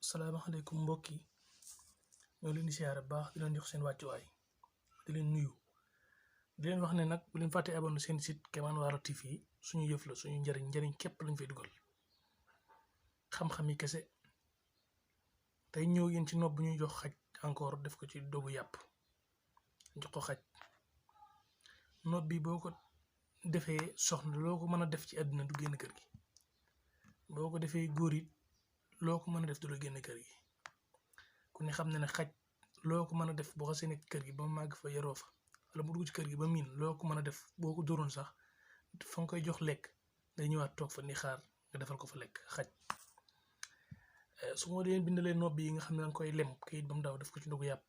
salaamaaleykum mbokk yi ñoo leen di siyaare bu baax di leen jox seen wàccuwaay di leen nuyu di leen wax ne nag bu leen fàtte abonné seen site Kémane Wallo TV suñu yëf la suñu njariñ képp lañ fay dugal xam-xam yi kese tey ñëw yéen ci nopp bu ñuy jox xaj encore def ko ci dogu yàpp jox ko xaj nopp bi boo ko defee soxna loo ko mën a def ci àdduna du génn kër gi boo ko defee góor it loo ko mën a def du la génn kër gi ku ne xam ne xaj loo ko mën a def boo xasee nekk kër gi ba mu màgg fa yaroo fa wala mu dugg ci kër gi ba miin loo ko mën a def boo ko dóoroon sax fa nga koy jox lekk day ñëwaat toog fa ni xaar nga defal ko fa lekk xaj. su ma leen bindalee nopp yi nga xam ne danga koy lem kayit ba mu daw def ko ci ndogu yàpp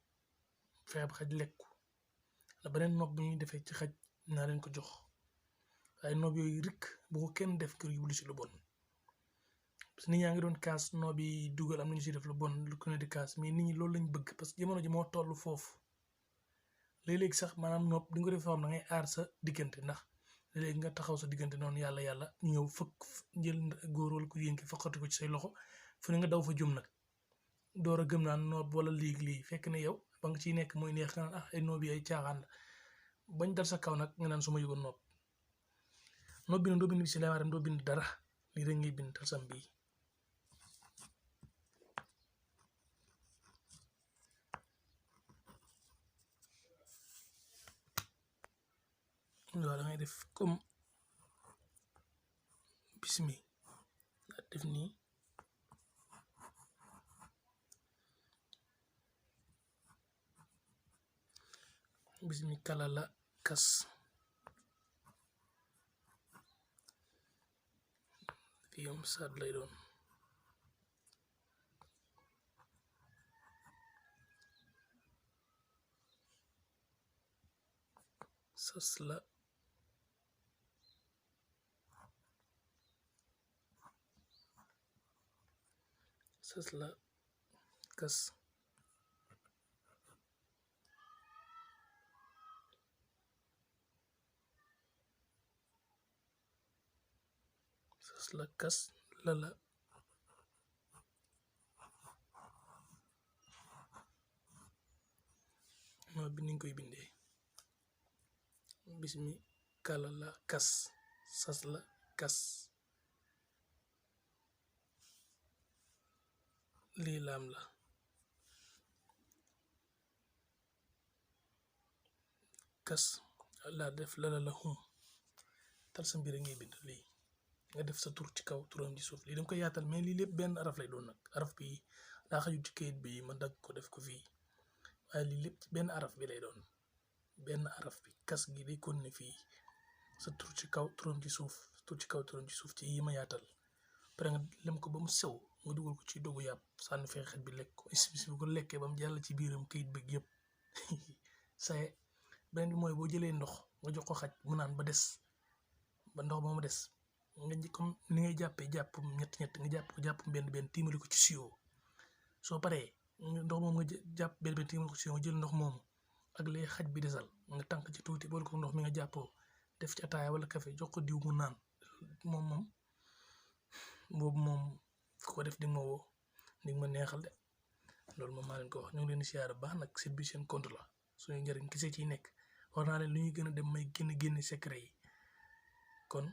fexe ba xaj lekku la beneen nopp bu ñuy defee ci xaj naa leen ko jox waaye nopp yooyu rikk bu ko kenn def kër yu lu si lu bon. parce que nit ñaa ngi doon kaas noo bi dugal am nañu si def lu bon lu ko ne di kaas mais nit ñi loolu lañ bëgg parce que jamono ji moo toll foofu léeg-léeg sax maanaam nopp di nga ko def foo xam da ngay aar sa diggante ndax léeg-léeg nga taxaw sa diggante noonu yàlla ñëw fëkk jël góor wala ku yéen ki foqati ko ci say loxo fu ne nga daw fa jum nag door a gëm naan nopp wala lii fekk ne yow ba nga ciy nekk mooy neex nga naan ay noob yi ay caaxaan la bañ dal sa kaw nag nga naan su ma yëgoon nopp bi nag doo bind bismillaahi rahmaani rahiim doo bind dara lii rek ngay bind Talsam bii. waaw da ngay def comme bismi nga def nii bismi kala la kas fii am saat lay doon sas la kas lala moo bi ni nga koy bindee bismi kala la kas sas la kas lii laam la kas laa def lala la xum Talsam bi rek ngay bind lii nga def sa tur ci kaw turam ci suuf lii dama koy yaatal mais lii lépp benn araf lay doon nag araf bi daa xaju ci kayit bi ma dagg ko def ko fii waaye lii lépp benn araf bi lay doon benn araf bi kas gi day continuer fii sa tur ci kaw turam ci suuf ci yi ma yaatal pare nga lem ko ba mu sew nga dugal ko ci dogu yàpp sànni fee xet bi lekk ko bis bu ko lekkee ba mu jàll ci biiram kayit bëgg yëpp saye beneen bi mooy boo jëlee ndox nga jox ko xaj mu naan ba des ba ndox ba mu des nga comme ni ngay jàppee jàpp ñett nga jàpp benn tiimali ko ci siyoo soo paree ndox moom nga jàpp benn tiimali ko ci siyoo nga jël ndox moomu ak lay xaj bi desal nga tànk ci tuuti boole ko ndox mi nga jàppoo def ci ataaya wala café jox ko diw mu naan boobu moom ku ko def di ma woo di ma neexal de loolu moom maa leen ko wax ñu ngi leen di siyaare baax nag site bi seen compte la suñu njëriñ kese ciy nekk wax naa leen lu ñuy gën a dem may génne secret yi kon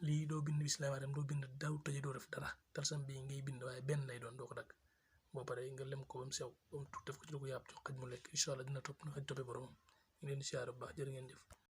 lii doo bind bismillaahi rahmaani rahiim doo bind daw tëje doo def dara Talsam bii ngay bind waaye benn lay doon doo ko dagg boo paree nga lem ko ba mu sew ba mu tuut def ko ci lu ko yàpp jox xaj mu lekk incha allah dina topp na xaj toppee boromam ñu ngi leen di siyaare bu baax jërë ngeen jëf.